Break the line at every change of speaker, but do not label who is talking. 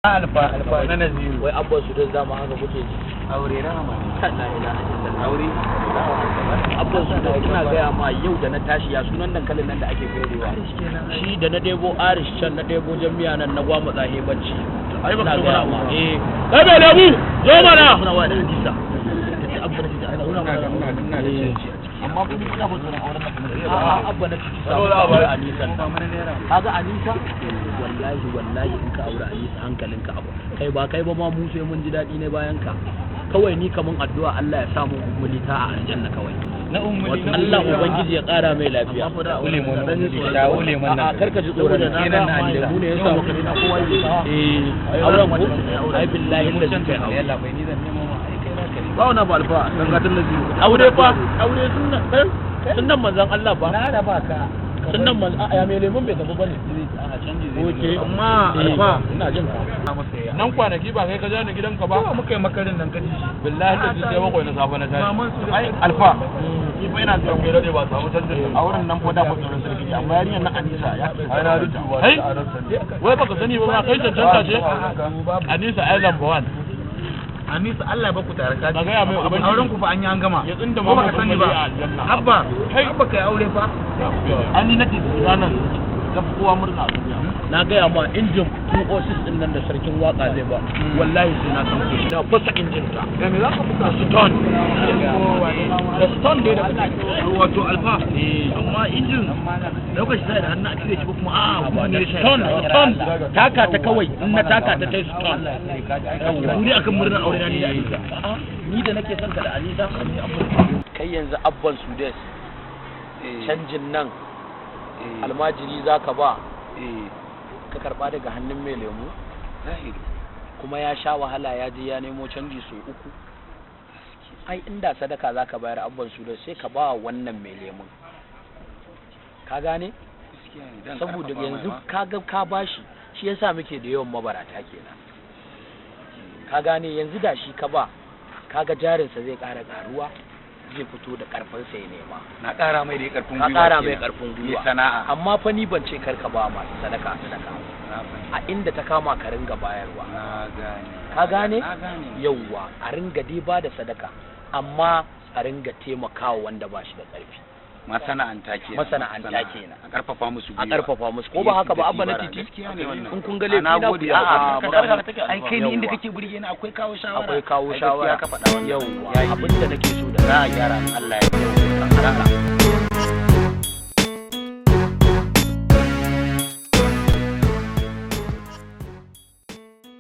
Alfa alfa na Naziru.
Wai abban su da dama haka kuke ji.
Aure rahama ne.
La ilaha illallah.
Aure.
Abban su da ina gaya ma, yau da na tashi, ya sunan dankalin nan da ake ferewa shi, da na debo arish can, na debo jami'a nan, na gwamutsa he bacci.
Ai baka
Ina
so
gaya
wani
ma
abu ba.
Eh, kai mai lemu, zo mana.
Muna waya da Hadisa. Tace abba na titi ana nuna mana.
Ina da canji a ciki.
Amma kuma ina fa tsoron auren nan.
A'a, abba na titi, samu
Saboda
aure
abu.
Anisa.
Ba mana naira.
Kaga Anisa, wallahi wallahi in ka aure Anisa, hankalinka abu kai ba kai ba ma, mu sai mun ji daɗi ne bayan ka. Kawai ni kamun addu'a, Allah ya samu ummulita a aljanna kawai.
Na ummuli.
Allah ubangiji ya ƙara mai lafiya.
Lemon na ummuli. Shawo lemon nan.
A'a, karka ji tsoron.
Kenan na Anisa.
Lemu ne ya sa maka na kowa yi. Eh, auren ko ai billahi da kai aure.
Yalla bai, ni zan nemo ma, ai kai naka ne.
Ba wani abu alfa dan gatan Naziru.
Aure fa, aure sunnan sunnan manzon Allah ba.
Na raba ka.
Sunnan manzon, a ya mai lemun bai tafi bane.
A canji zai.
Okay.
Amma
Eh,
alfa
ina jin ka.
Masa ya.
Nan kwanaki ba kai ka ja ni gidanka ba.
Muka yi makarin nan kaji shi.
Billahi da sai 7 na safe na tashi.
Maman su da
Ai alfa ni fa ina zuwa kai dade ba samu canjin auren nan fa, da fa tsoron sarki, amma yarinyar nan Anisa ya ai na rubuta. Kai wai baka sani ba ma, kai cancanta ce Anisa ai number 1.
Anisa, Allah ya baku tare ka.
Ka gaya mai ubangiji.
Auren ku fa an yi an gama.
Ya tsinda
Ko
mama
baka sani ba.
ummuli a aljanna.
Abba,
Kai.
Abba, kai aure fa.
An ni nake ranar ta fi kowa murna a duniya.
Na gaya ma, injin 206 din nan da sarkin waka zai ba, wallahi sai na san ku na fasa injin ta.
Da me za ka buga?
Stone da stone dai da kake.
Wato alfa, amma injin daukar shi zai da hannu a cire shi ko kuma a'a
Ba
ne
da
ya shafi
stone stone, taka ta kawai, in na taka ta tai stone.
Ni akan murnar aure na ni da Anisa.
A'a, ni da nake son ka da Anisa. Kai yanzu abban Sudes, canjin nan almajiri zaka ba ka karba daga hannun mai lemu?
Zahiri.
Kuma ya sha wahala, ya je ya nemo canji sau uku. Ai inda sadaka zaka bayar, abban Sudes, sai ka ba wannan mai lemun, ka gane?
Gaskiya ne, dan
Saboda
karfafa mai
yanzu
ma.
kaga ka bashi, shi yasa muke da yawan mabarata kenan, ka gane? Yanzu da shi ka ba, kaga jarinsa zai ƙara ƙaruwa, zai fito da ƙarfinsa ya nema.
Na ƙara mai da ƙarfin
Ka
gwiwa.
ƙara mai
Kenan.
ƙarfin
Yi
gwiwa.
sana'a.
Amma fa ni ban ce kar ka ba masu sadaka sadaka,
Na fahimta.
a inda ta kama ka ringa bayarwa.
Na gane.
Ka gane?
Na gane.
Yauwa, a ringa dai ba da sadaka, amma a ringa taimakawa wanda ba shi da ƙarfi.
Masana'anta kenan.
Masana'anta kenan.
A karfafa musu
A
gwiwa.
ƙarfafa musu, ko ba haka ba, abba na titi?
Gaskiya ne wannan.
In kun ga
A,
laifi
na
na
gode.
ku yi
A'a,
haƙuri.
magana take. Ai kai ni inda
Yauwa.
kake burge ni akwai kawo shawara.
Akwai kawo
Ai,
shawara.
gaskiya ka faɗa wannan.
Yauwa,
Yayi.
abin da nake so da
Za a gyara in Allah ya yarda.
Allah.